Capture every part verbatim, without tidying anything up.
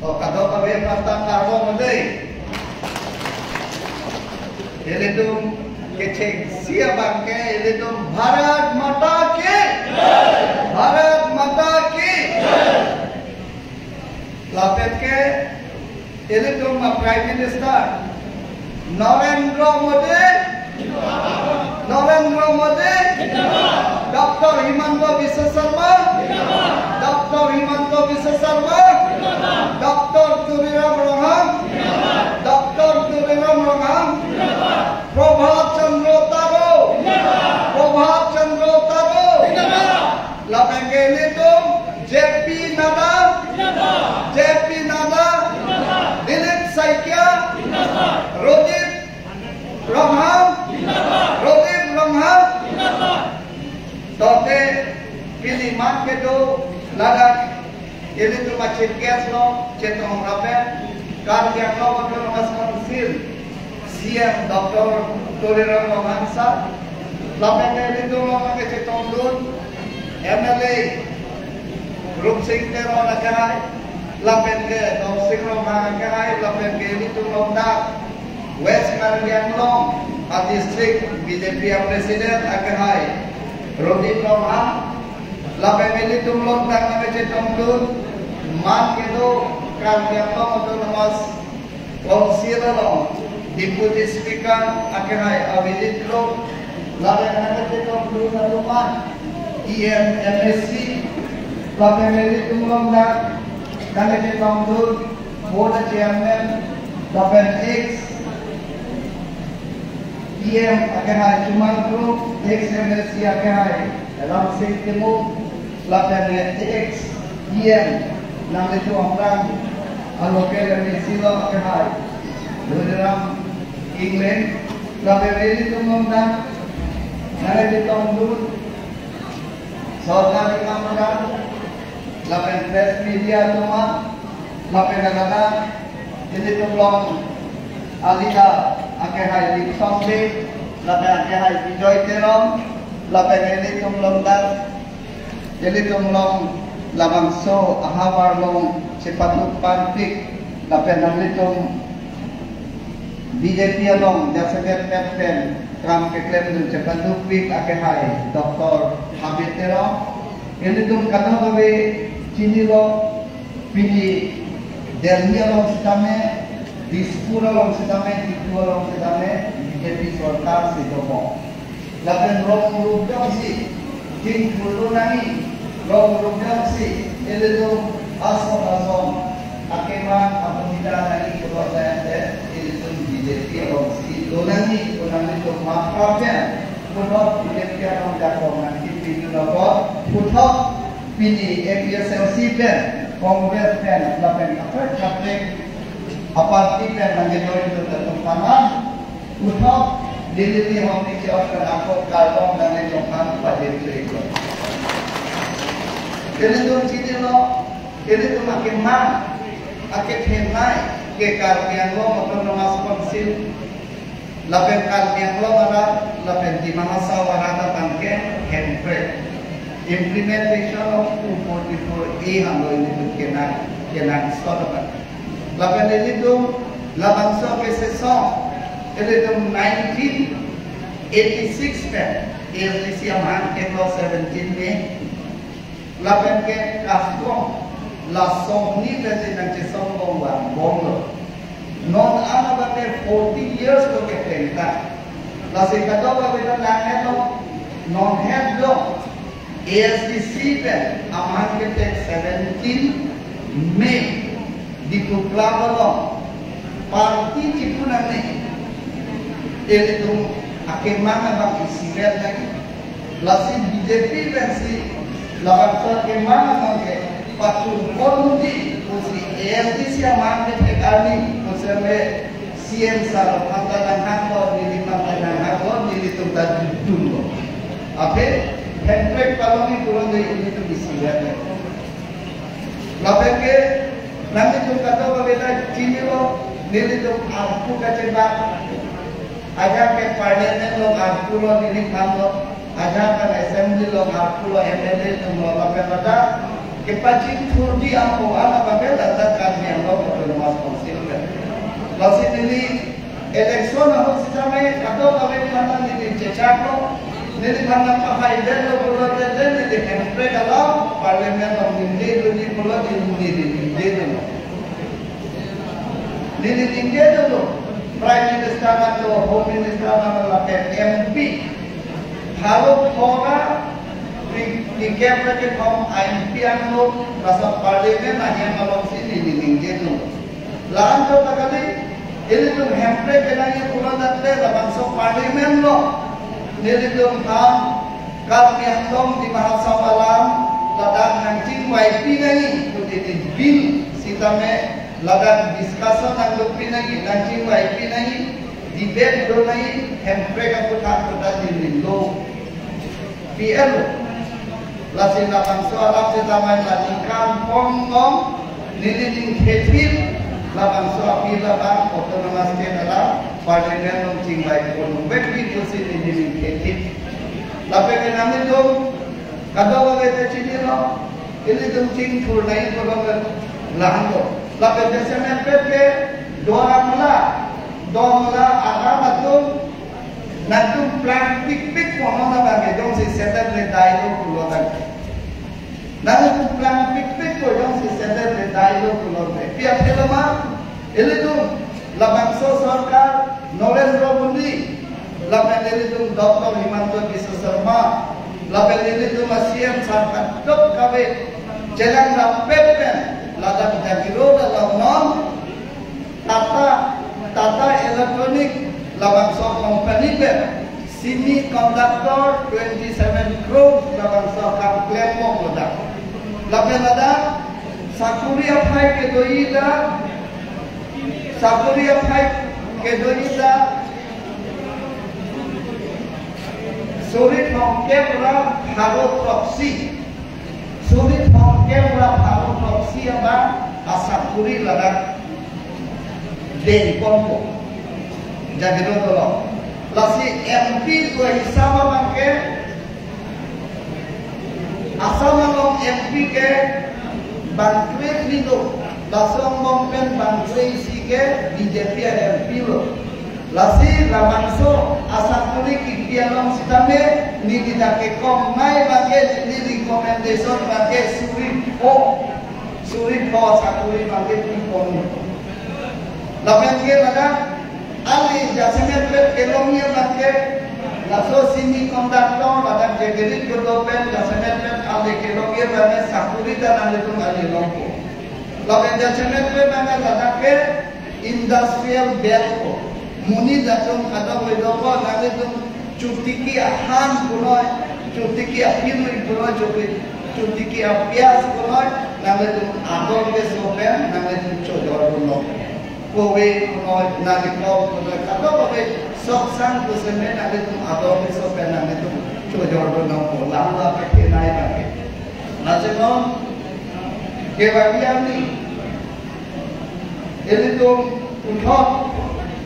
O kadokave pasta kardom dei. Ilitum kechengsi abang ke ilitum Bharat Mata Ki, Bharat Mata Ki. Lapen ke ilitum a Prime Minister Narendra Modi, Narendra Modi, Doctor Himanta Biswa Sarma, Doctor Himanta Biswa Sarma, Doctor Tuliram Ronghang, Doctor Tuliram Ronghang, Prabhat Chandra Taro, Prabhat Chandra Taro. Lapen ke ilitum J P Nadda, J P Nadda, Dilip Saikia, Rajiv Ronghang, Rajiv Ronghang. Tote pini man kedo ladak ilitum a chief guest along chetong rapen Karbi Anglong Autonomous Council C E M Doctor Tuliram Ronghang sir, lapen ke ilitum along kechetongdun M L A Rupsing Teron akehai, lapen ke Dorsing Ronghang akehai, lapen ke ilitum along dak West Karbi Anglong a district B J P a president akehai Rajiv Ronghang, lapen ilitum along dak nangkechetongdun man kedo Karbi Anglong Autonomous Council along Deputy Speaker akehai Abhijit Kro, lapen nangkechetongdun atum an E M, M A C, lapen ilitum along dak nangkechetongdun Board Chairman, lapen ex E M akehai Chuman Kro, ex M A C akehai Ramsing Timung, lapen ex E M nanglitum aphrang a local M A C lo akehai Dhoniram Engleng, lapen ilitum along dak nangkechetongdun sorkari kamakam, lapen press media atum an, lapen ladak ilitum along a leader akehai Dickson Bey, lapen akehai Bijoy Teron, lapen ilitum along dak ilitum along labangso ahavar along chepaduk parpik, lapen nanglitum B J P along jasemet met pen kam keklemdun chepadukpik akehai Doctor Habib Teron. Ilitum kadokave chinilo, pini Delhi along sitame, Dispur along sitame, Diphu along sitame B J P sorkar si domo. Lapen rong rup jongsi chingthur lonangji, rong rup jongsi ilitum ason ason akemang apabida nangji pulo tangte ilitum B J P alongsi lonangji pu nanglitum mapha pen puthot B J P along jakong nangkipidun apot, puthot pini A P H L C pen, Congress pen, lapen kaprek kaprek aparty pen nangkejoin dun atum aphan puthot Delhi Home Ministry of Transport kardom nangli jonghan pajir churiklo. Ilitum chinilo, ilitum akemang, akethenei ke Karbi Anglong Autonomous Council, lapen Karbi Anglong arat, lapen Dima Hasao arat aphan ke Hemprek. Implementation of two forty-four A hanglo ilitum kenang, kenang sot aphan. Lapen ilitum labangso kesesong, ilitum nineteen eighty-six pen A S D C amahang keklo seventeen May. Lapen ke KASCOM la songni pen si nangchesong bom vangbomlo. Non an abang ke forty years lo kepeng ta. Lasi kadokave ta nanghetlo, non hetlo. A S D C pen amahang ketek seventeen May Diphu Club along party chipu nangne. Ilitum akemang abang isivet lagi. Lasi B J P pensi labangso akemang abang ke pachun pon undi pusi A S D C amahang ketek arni pusi le C M sir aphan ta nanghanglo, neliphan ta nanghanglo, nelitum ta dudunlo. Aphi Hemprek palongji pulote ilitum isivet. Lapen ke nanglitum kadokave ta chinilo, nelitum arpu kachebak. Ajahak ke Parliament along arpulo neliphan lo, ajahak ke Assembly along arpulo, M L A atum lo, lapen ladak kepachingthurji apo an abang ke ladak Karbi Anglong Neli election ahut sitame kadokave aphan neli chechaklo, neliphan nangpahai detlo pulote neli Hemprek alam Parliament along ningjeloji pulote neli ningjedetlo. Neli ningjedetlo, Prime Minister nanglo, Home Minister nanglo, lapen M P. Pharo phongo, ti-, ticket lake thom M P anglo, laso Parliament ahem alongsi neli ningjedetlo. La-an ta kali, ilitum Hemprek kenangji pulo tangte labangso Parliament along nelitum aphan Karbi Anglong Dima Hasao alam ladak nangchingvaipi nangji, kuti di bill sitame ladak discussion nanglopi nangji, nangchingvaipi nangji, debate do nangji, Hemprek aputhak puthak ninglo. P L O. Lasi labangso alam sitame la ningkan phongo neli ningkethit labangso aphi labang Autonomous State alam Parliament along chingvai ponbekji pusi neli ningkethit. Lapen ke nanglitum kadokave ta chinilo, ilitum chingthur nangji pulote la-an lo. Lapen jasemet pet ke do-an la, do-an la alam atum nangtum plangpikpik ponlo, nang abang ke jongsi sedet le dailo pulo tangte. Nangtum plangpikpik po jongsi sedet le dailo pulote. Pi athelo ma? Ilitum labangso sorkar Narendra Modi, lapen ilitum Doctor Himanta Biswa Sarma, lapen ilitum a-C M sar kadokave chelang rapet pen ladak jagiroad along non Tata, Tata Electronic labangso company pen semiconductor twenty seven crore labangso akam klempo ladak. Lapen ladak sakori aphai kedoji ta, sakori aphai kedoji ta suri thomkep ra pharo throksi. Suri thomkep ra pharo throksi abang asakori ladak dengponpo. Jagiroad along. Lasi M P ko hisab abang ke Assam along M P ke bangkre-phli do. Laso angbong pen bangkre-isi ke B J P a-M P lo. Lasi labangso asakori kipi along sitame neli dak kekom nai abang ke, neli recommendation abang ke suri pho, suri pho asakori abang ke pipon. Lapen ke ladak ale jasemet pet kelongji abang ke, laso semiconductor ladak jagiroad kedo pen jasemet pet ale kelongji abang ke sakori ta nanglitum ale longpo. Lapen jasemet pet abang ke ladak ke industrial belt ko. Monit atum kadokave dokok, nanglitum chotiki ahan punoi, chotiki apirui punoi, chotiki, chotiki apias punoi, nanglitum ador keso pen nanglitum chojordunlo. Kove punoi, narikol punoi, kadokave soksang puseme nanglitum ador keso pen nanglitum chojordunlo. Langla pakai nai pakai. Lasi non kevang arni ilitum puthot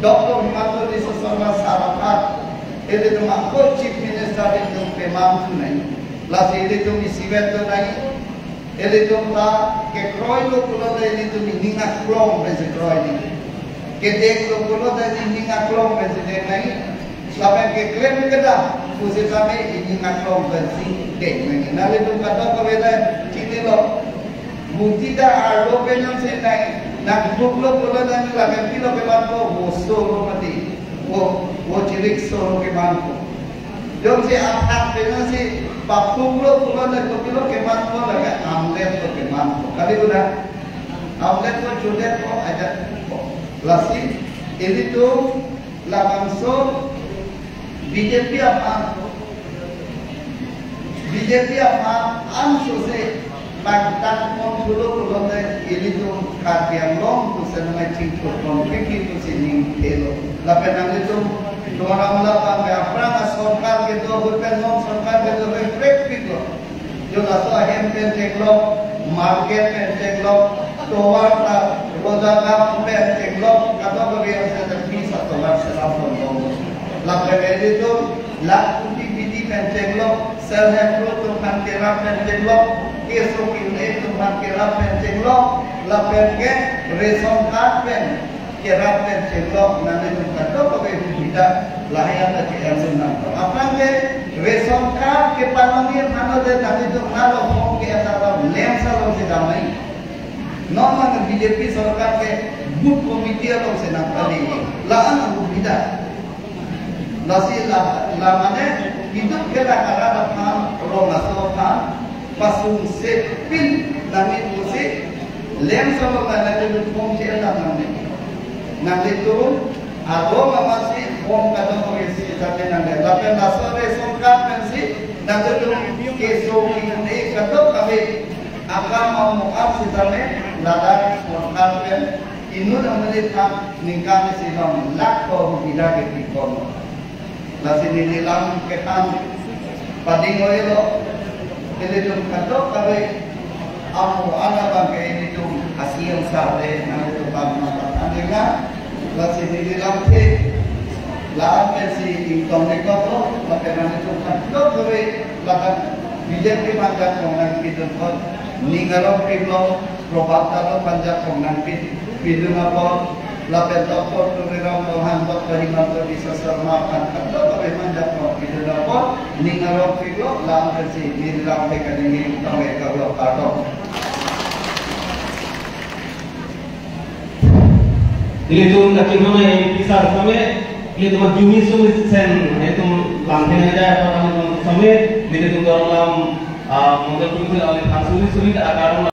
Doctor Himanta Biswa Sarma sar aphan ilitum ako Chief Minister ilitum pemanthu nai. Lasi ilitum isivet do nai. Ilitum ta kekroilo pulote ilitum ining aklong pensi kroi nai. Kedenglo pulote ining aklong pensi deng nai. Lapen keklem kedam pusitame ining aklong pensi deng nai. Nanglitum kadokave ta chinilo. Buti ta arlo pen nang se nai, nang buklo pulo nang lapen pilo kemanpo, vo solo mati, vo, vo chirik solo kemanpo. Jongsi athak pen nang si papuklo pulo nang kopilo kemanpo, lapen amlet lo kemanpo. Kali kuda, amlet lo, chudet lo, ajat lo. Lasi, ilitum labangso B J P aphan, B J P aphan ansose bangtan pon pulo pulote ilitum Karbi Anglong pusi nangchingthur ponpik pusi ningthelo. Lapen nanglitum Dolamula abang ke aphrang asorkar kedo ahut pen non sorkar kedo ahut prekpiklo. Jo laso ahem pen theklong, market pen theklong, tovar ta roda gam pen theklong, kadokave asai ta pisa tovar selam ponlong. Lapen ilitum lakh koti bidi pen theklong, self help group atum aphan kerap pen theklong, keso kine atum aphan kerap pen theklong, lapen ke ration card pen kerap pen chenglok nanglitum kadokave hubida lahai anta ke-en dun nang. Aphrang ke ration card kepanongji aphan lo de nanglitum nalo form ke-en nang, lemsa alongsi damnoi. Non nang B J P sorkar ke booth committee alongsi nangpale. La-an hubida. Lasi la, la mane, itum ke la arat aphan, rong aso aphan, pasung sepin nangji pusi, lemsa along nanglitum form che-en nang nangne. Nanglitum arong amatsi form kadokave si jate nangne. Lapen laso ration card pensi nanglitum keso kine kadokave akam amo-an sitame ladak sorkar pen inut amonit aphan ningkan isi long lakh ko hubida kepikon. Lasi neli lam kethan pading oi lo, ilitum kadokave amo-an abang ke ilitum asi angsa de nanglitum bang mata anenga. Lasi neli lamthe la-an pensi ingtong nekok lo, lapen nanglitum kadokave ladak B J P manjak kong nangpidun apot, ning arong pik lo, Prabhat Talo manjak kong nangpi, pidun apot, lapen Doctor Tuliram Ronghang, Doctor Himanta Biswa Sarma aphan kadokave manjak kong pidun apot, ning arong pik lo, la-an pensi neli lamthe kaningje, tangve, kardom, kardom. Ilitum kachinghon ai pisar same, ilitum arjumi suri sen, ilitum lamthe nangja, ilitum same, ilitum dorong lam, ah, mondol committee alangli aphan suri suri ta akarong